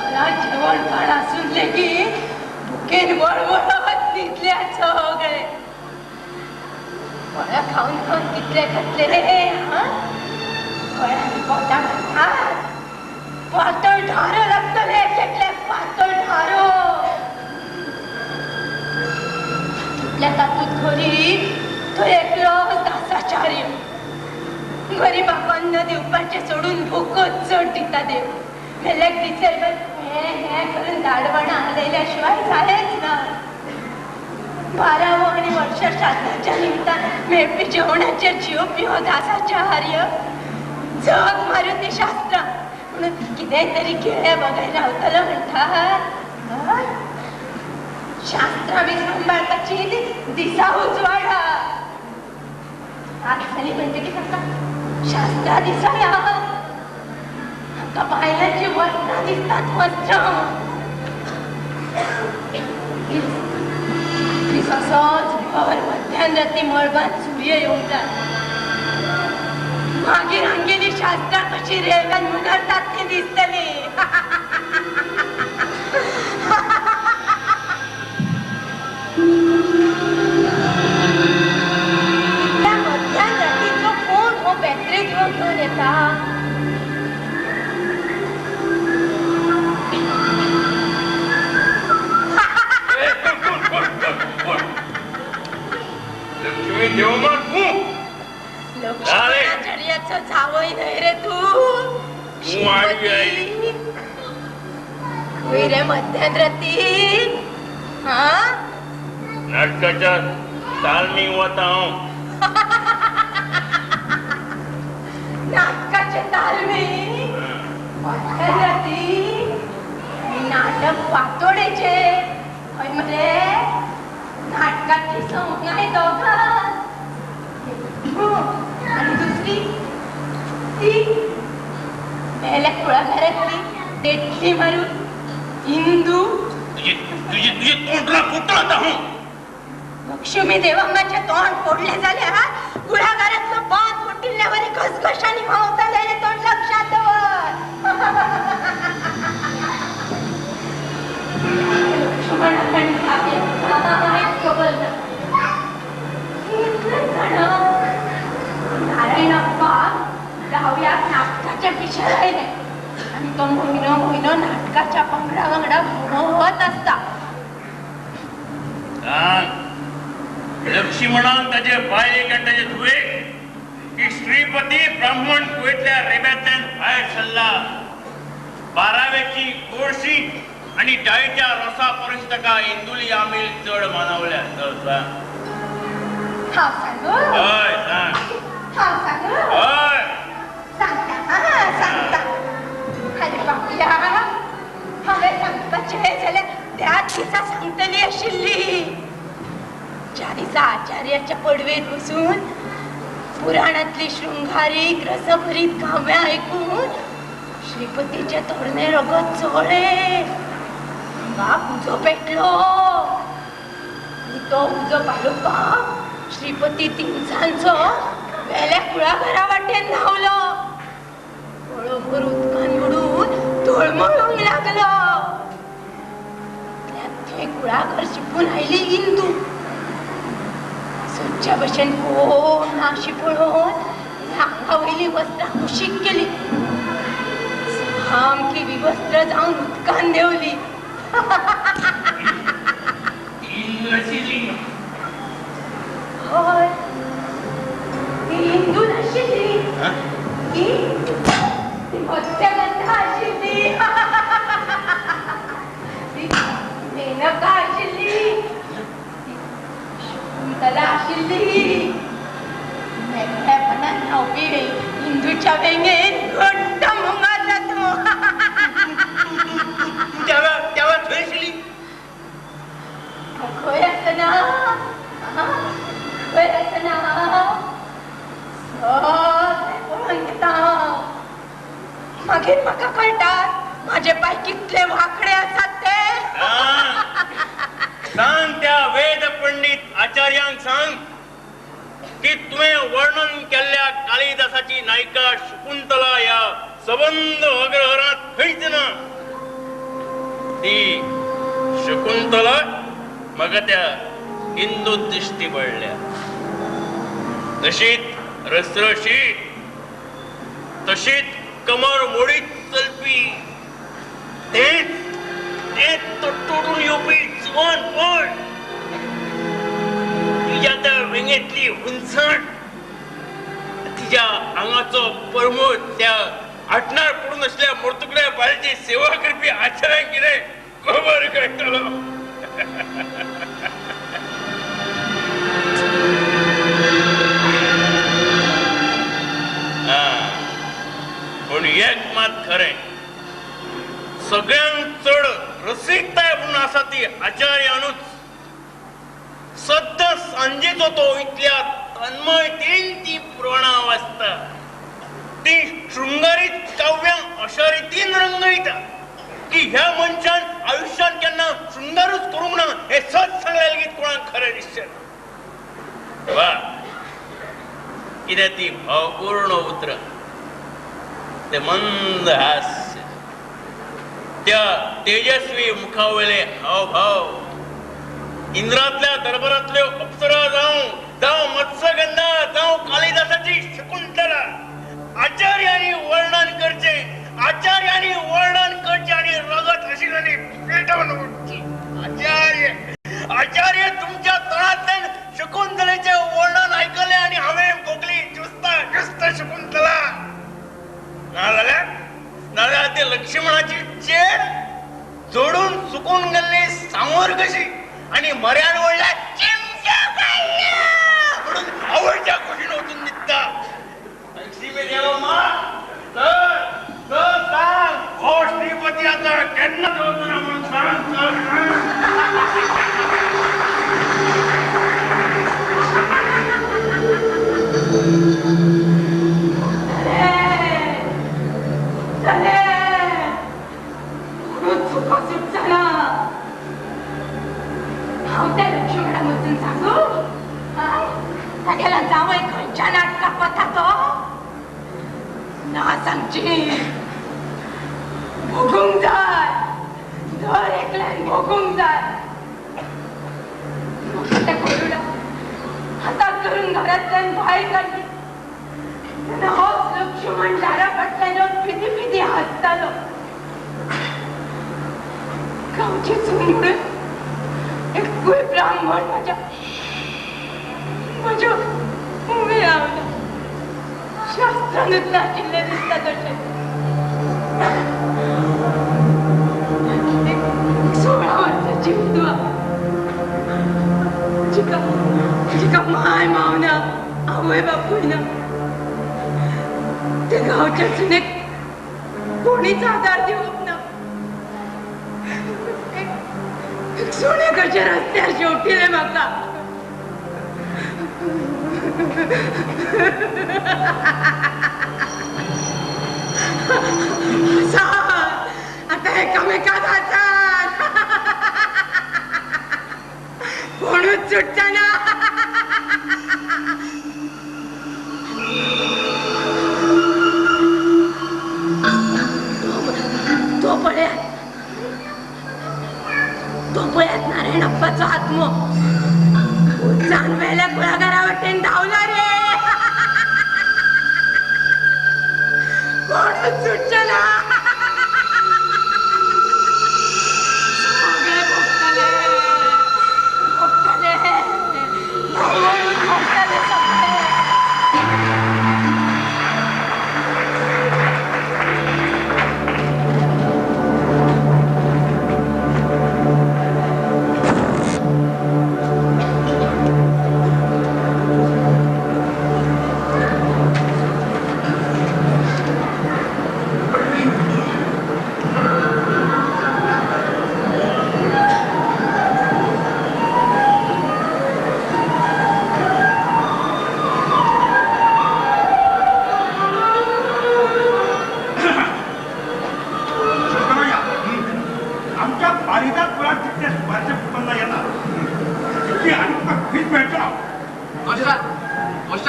Speaker 1: घरात जेवण खाण आसून लेगीत भुकेन वळवळत न्हिदल्या सगळे. फळां खावन खावन कितले खातले रे? हा, फळांनी पोटां घालतात, पातळ धारो लागतले एकले, पातळ धारो. तातूंतल्या तातूंत गरीब तो एकलो दासाचार्य, गरीबाक अन्न दिवपाचें सोडून भुकच चड दिता देव. मेल्याक दिसय हें हें करून दाडवणां हालयल्या शिवाय जालेंच ना. 12वो आनी वर्ष श्राद्धाच्या निमतान मेळपी जेवणाचेर जियोपी हो दासाचार्य जग मारून ती शास्त्रां म्हणून कितेंय तरी केळ्या बगर रावतलो म्हणटात. शास्त्रां बी सांबाळपाची दिसा उजवाडा. रात जाली म्हणटकीर ताका शास्त्रां दिसना, ताका बायलांची वस्त्रां दिसतात, वस्त्रां. दीस असोच भर मध्यान राती मळबांत सूर्य येवंक जाय, मागीर हांगेली शास्त्रां कशी रेव्यान मुनरतात ती दिसतली. त्या मध्यान रातीचो कोण हो बॅटरी दिवो घेवन येता?
Speaker 5: लक्ष्मी देवमा तूं
Speaker 1: लक्ष्मणाचार्याचो जावय न्हय रे तूं? खंय रे मध्यान राती? हा,
Speaker 5: नाटकाच्या तालमी वता हांव.
Speaker 1: नाटकाचे तालमी मध्यान राती? नाटक फांतोडेचे हय मरे? नाटकाची संवंगाय दोगां आनी दुसरी ती मेल्या कुळागरांतली देठली मारून इंदू.
Speaker 5: तुझे तुझे तोंडला फुटला आता हांव.
Speaker 1: लक्ष्मी देवम्माचें तोंड फोडलें जाल्यार कुळागरांतलो बांद फुटिल्ल्या वरी घसघशांनी व्हांवतलें हें तोंड लक्षांत दवर. लक्ष्मणाक आनी भाभीक कांयच खबर ना. इतलेंच जाणा, नारायणप्पाक रावयाक नाटकाचें पिशें लायलें आनी तो म्हयनो म्हयनो नाटकाच्या पंगडा वांगडा भोंवत आसता.
Speaker 5: लक्ष्मणान ताजे बायलेक आनी ताजे धुवेक की श्रीपती ब्राह्मण कुवेंतल्या रेब्यांतल्यान भायर सरला, बाराव्याची गोडशी आनी डाळीच्या रोसा परस ताका इंदुली आमील चड मानवल्या. चल सांग.
Speaker 1: हांव सांगू?
Speaker 5: हय सांग.
Speaker 1: हांव सांगू?
Speaker 5: हय
Speaker 1: सांगता. हा सांगता. आरे बापया, हांवें सांगपाचें जाल्यार त्याच दिसा सांगतली आशिल्ली ज्या दिसा आचार्याच्या पडवेर बसून पुराणांतली शृंगारीक रसभरीत काव्यां आयकून श्रीपतीचें तरणें रगत चोळ्ळें, बाप उजो पेटलो आनी तो उजो पालोवपाक श्रीपती तिनसांजचो वेल्या कुळागरा वाटेन धांवलो. गळोभर उदकान बुडून तळमळूंक लागलो. इतल्यांत थंय कुळागर शिपून आयली इंदू. सदच्या भशेन कोण ना अशी पळोवन आंगा वयली वस्त्रां कुशीक केली. सामकी विवस्त्र जावन उदकान देंवली. हय, ती हिंदू नाशिल्ली, ती मत्स्यगंधा आशिल्ली, ती मेनका आशिल्ली, ती शकुंतला आशिल्ली. मेकळेपणान न्हांवपी हिंदूच्या वेंगेन घट्ट मुंगारला तो.
Speaker 5: त्या थंय आशिल्ली?
Speaker 1: खंय आसना, खंय आसना, सगळें पळोवन घेता. मागीर म्हाका कळटा म्हाजे पांय कितले वांकडे आसात ते.
Speaker 5: सांग त्या वेद पंडीत आचार्यांक सांग की तुवें वर्णन केल्ल्या कालिदासाची नायिका शकुंतला ह्या सबंद अग्रहरांत खंयच ना. ती शकुंतला म्हाका त्या हिंदू दिश्टी पडल्या. तशीच रसरशीत, तशीच कमर मोडीत चलपी, तेच तेच तोडतोडून येवपी जुवानपण, तिच्या त्या वेंगेंतली हुनसाण, तिच्या आंगाचो परमळ, त्या आटणार पडून आसल्या मर्तुकड्या बायलेची सेवा करपी आचार्यांक कितें खबर कळटलो. पूण एक मात खरें, सगळ्यांत चड रसिकताय म्हणून आसा ती आचार्यानूच. सद्दां सांजेचो तो इतल्या तन्मयतेन ती पुराणां वाचता, ती शृंगारीत काव्यां अशा रितीन रंगयता की ह्या मनशान आयुश्यान केन्ना शृंगारूच करूंक ना हें सत सांगल्यार लेगीत कोणाक खरें दिसचें ना. वा, कितें ती भावपूर्ण उतरां, ते मंद हास्य, त्या तेजस्वी मुखावयले हावभाव, इंद्रांतल्या दरबारांतल्यो अप्सरा जावं, जावं मत्स्यगंधा, जावं कालिदासाची शकुंतला, आचार्यांनी वर्णन करचें, आचार्यांनी वर्णन करचें आनी रगत आशिल्ल्यानी पेटोवन उठचें. आचार्य, आचार्य, तुमच्या तोंडांतल्यान शकुंतलेचें वर्णन आयकलें आनी हांवें भोगली जुस्ता जुस्त शकुंतला. नाजाल्यार नाजाल्यार ते लक्ष्मणाची चेड जोडून सुकून गेल्ली सांवर कशी आनी मऱ्यान वडल्या चिमट्या काडल्या म्हणून आवडच्या कुशीन वचून न्हिदता. लक्ष्मी देव मा तर तर सांग हो श्रीपती आतां केन्ना जावचो ना म्हणून सांग. तर
Speaker 1: हांव त्या लक्ष्मणाक वचून सांगू तागेला जांवय खंयच्या नाटकाक वता तो ना सांगची. भोगूंक जाय, दर एकल्यान भोगूंक जाय. म्हाका त्या गरुडा हाताक धरून घरांतल्यान भायर काडली तेन्ना होच लक्ष्मण दारा फाटल्यान येवन फिदी फिदी हांसतालो. गांवची चून म्हणून एकूय ब्राह्मण म्हाज्या म्हज्या उमें रावना. शास्त्रानूच नाशिल्लें दिसता तशें. एक 16 वर्सांची विधवा जिका जिका माय माव ना, आवय बापूय ना, ते गांवच्या सुनेक कोणीच आदार दिवप ना. एक सुणें कशें रस्त्यार शेवटिलें म्हाका. आतां एकामेकाक हांसात, कोणूच सुटचा ना. तो पळयात, तो पळयात नारायण अप्पाचो आत्मो. जानवेल्या कुळागरा वटेन धांवलो रे. कोणूच सुटचो ना. सगळे भोगतले भोगतले भोगतले सगळे.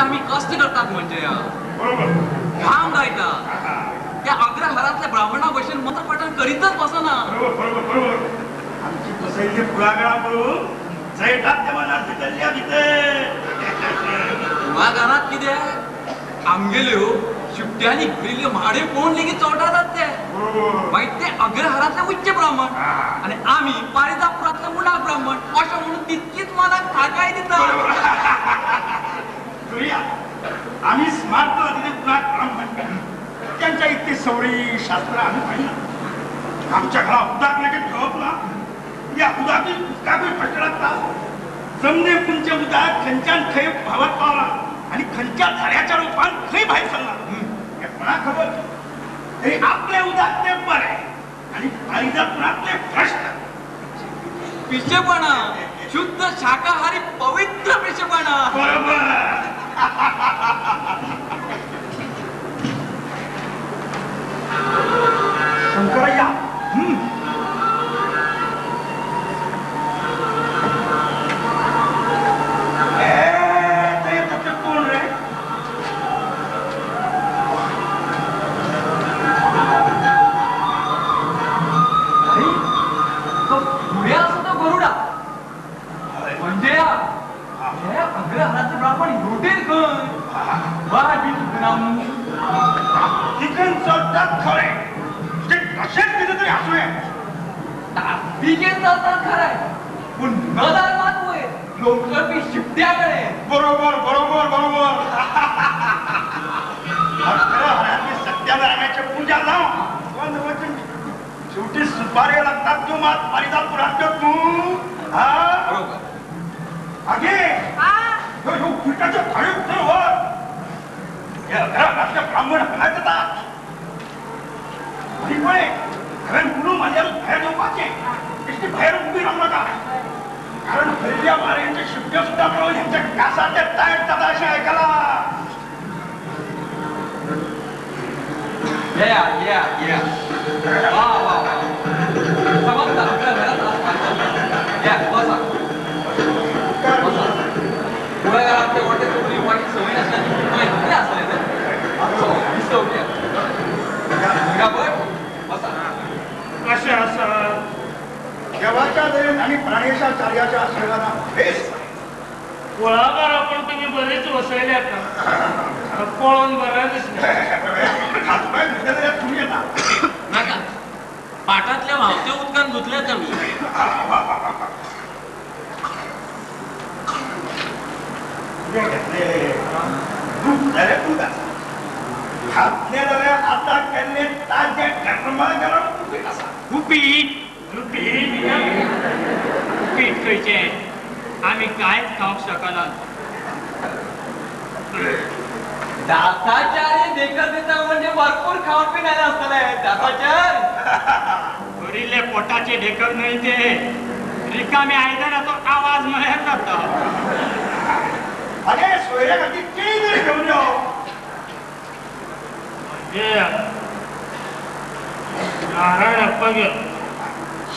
Speaker 6: आमी कष्ट करतात म्हणजे घाम गायता त्या अग्रहारातल्या ब्राह्मणा भशेन मंत्रपठण करीतच बसना.
Speaker 2: बरोबर. आमची बसयल्ली कुळागरां पळोवन जैतात ते मनात भितरल्या भितर.
Speaker 6: कुळागरांत कितें आमगेल्यो शिपट्यांनी भरिल्ल्यो माडयो पळोवन लेगीत चोवटात ते. मागीर ते अग्रहारातले उच्च ब्राह्मण आनी आमी पारिजापुरांतले उणाक ब्राह्मण अशें म्हणून तितकीच मनाक थाकाय दिता.
Speaker 2: आम्ही स्मार्ट तिथे कुळाक ब्राह्मण त्यांच्या इतकी सवळी शास्त्र आम्ही पाहिलं. आमच्या घरा उदाक लगेच ठेवप ना. या उदाकूय उदकाकूय प्रश्न लागता. जमणे पुंचे उदक खंयच्यान खंय भावात पावला आणि खंयच्या झऱ्याच्या रूपान खंय भायर सरला हे कोणाक खबर. तरी आपले उदक ते बरे आणि पारिजापुरातले भ्रष्ट
Speaker 6: पिशेपणा, शुद्ध शाकाहारी पवित्र पिशेपणा.
Speaker 2: बरोबर. शंकरय्या कोण रे?
Speaker 6: तो फुडें आसा तो गरुडा. म्हणजे हे अग्रहाराचे ब्राह्मण हेवटेन खंय वाट बी चुकना.
Speaker 2: तिकन चलतात खरें, तुजें कशेंच कितें तरी आसूं.
Speaker 6: ताकतिकेन चलतात खरें, पूण नदर मात वयर लोंबकळपी शिपट्या कडेन.
Speaker 2: बरोबर बरोबर बरोबर. अग्रहारातली सत्यनारायणाची पूजा लाव वचून शेवटी सुपाऱ्यो लागतात त्यो मात पारिजापुरांतल्यो तूं. हा
Speaker 6: बरोबर.
Speaker 2: आगे ह्यो पिठाच्यो थाळ्यो भितर व्हर. हे अग्रहारातले ब्राह्मण हांगाच येता. आनी पळय हांवें उलो मारल्यार भायर येवपाचें. बेश्टी भायर उबी रावं नाका. कारण भरिल्ल्या मारयांचे शिपट्यो सुद्दां पळोवन हेंच्या कासाचे तायट जाता अशें आयकलां.
Speaker 6: येया येया येया. वा वा वा. समजता अग्रहारात या बसा बसा. कुळागरांतले वाटेर उडी येवपाची संवय नासल्याची तुमकां कितें आसलें तें दिसता. बसा.
Speaker 5: कशें आसा?
Speaker 2: देवाच्या दयेन आनी प्राणेशाचार्याच्या आशीर्वादान भेस.
Speaker 5: कुळागरां पण तुमी बरेच वसयल्यात पळोवन बरें दिसलें.
Speaker 2: हात पांय धुतले जाल्यार थंय येता.
Speaker 6: नाका, पाटांतल्या व्हांवत्या उदकान धुतल्यात आमी.
Speaker 2: कितें घेतलें दूद जाल्यार दूद आसा, खातलें जाल्यार आतां केल्लें ताजें गरमागरम उपीट आसा.
Speaker 3: उपीट उपीट उपीट खंयचें? आमी कांयच खावंक शकनात.
Speaker 6: दासाचार्य देखत दिता म्हणजे भरपूर खावन पिण आयलें आसतलें. दासाचार्य
Speaker 3: भरिल्ले पोटाचे ढेकर न्हय ते, रिकामे आयदनाचो आवाज म्हळ्यार जाता.
Speaker 2: अरे सोयऱ्या खातीर केळी तरी घेवन यो.
Speaker 5: म्हणजे नारायण अप्पा गेलो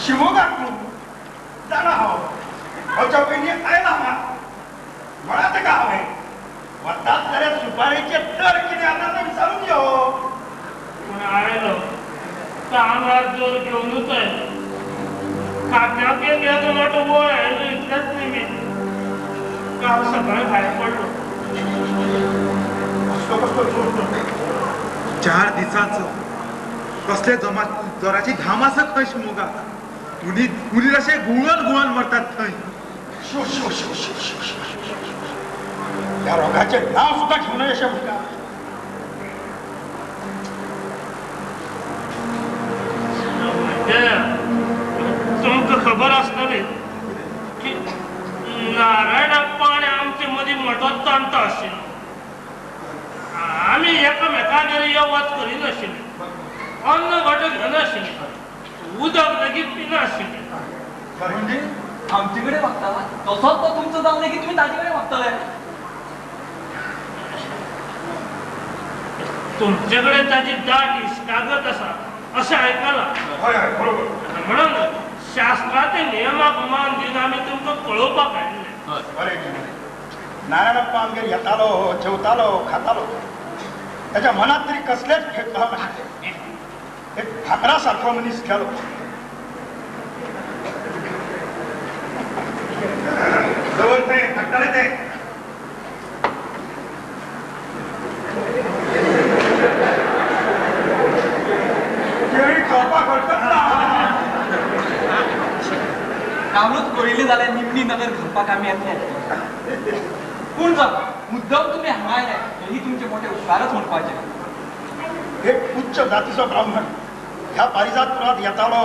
Speaker 2: शिमोगाक तूं जाणा हांव वच्या पयलीं आयला हांगा. म्हळां ताका हांवें वतात जाल्यार सुपारेचे दर कितें आसा तें विचारून यो.
Speaker 5: पूण आयलो तो आंगार जोर घेवनूच आयलो. खात्याक एक मोठो वळ आयलो इतलेंच निमीत. काल सकाळी भायर पडलो.
Speaker 4: कसलो कसलो जोर तो? 4 दिसांचो कसले जमा जोराची धाम आसा खंय शिमोगा. उनीर अशे गुळून गुळून मरतात थंय.
Speaker 9: Show show show show show show. ह्या रोगाचें नांव सुद्दां घेवं नये अशें म्हणटा.
Speaker 5: तुमकां खबर आसतली की नारायणाप्पा आनी आमचे मदीं मोटो तंटो आशिल्लो. आमी एकामेकागेर यो वच करिनाशिल्ले, अन्न वांटो घेनाशिल्ले, उदक लेगीत पिनाशिल्ले.
Speaker 10: म्हणजे आमचे कडेन वागता तसोच तो तुमचो जावन लेगीत तुमी ताजे कडेन वागतले.
Speaker 5: तुमचे कडेन ताजी दाट इश्टागत आसा अशें आयकलां.
Speaker 9: हय हय बरोबर.
Speaker 5: म्हणून शास्त्राच्या नियमाक मान दिवन आमी तुमकां पळोवपाक आयिल्ले.
Speaker 9: बरें बरें. नारायणाप्पा आमगेर येतालो, जेवतालो, खातालो. ताच्या मनांत तरी कसलेच भेदभाव नाशिल्ले. एक भाकरा सारको मनीस गेलो.
Speaker 2: जवळ ते थकताले ते.
Speaker 9: केळी खावपाक हरकत ना.
Speaker 10: कामूच कळिल्लें जाल्यार निमणी नगर घालपाक आमी येतले. पूण जावं मुद्दम तुमी हांगा आयले हेही तुमचे मोठे उपकारच म्हणपाचे.
Speaker 9: एक उच्च जातीचो ब्राह्मण ह्या पारिजातपुरात येतालो.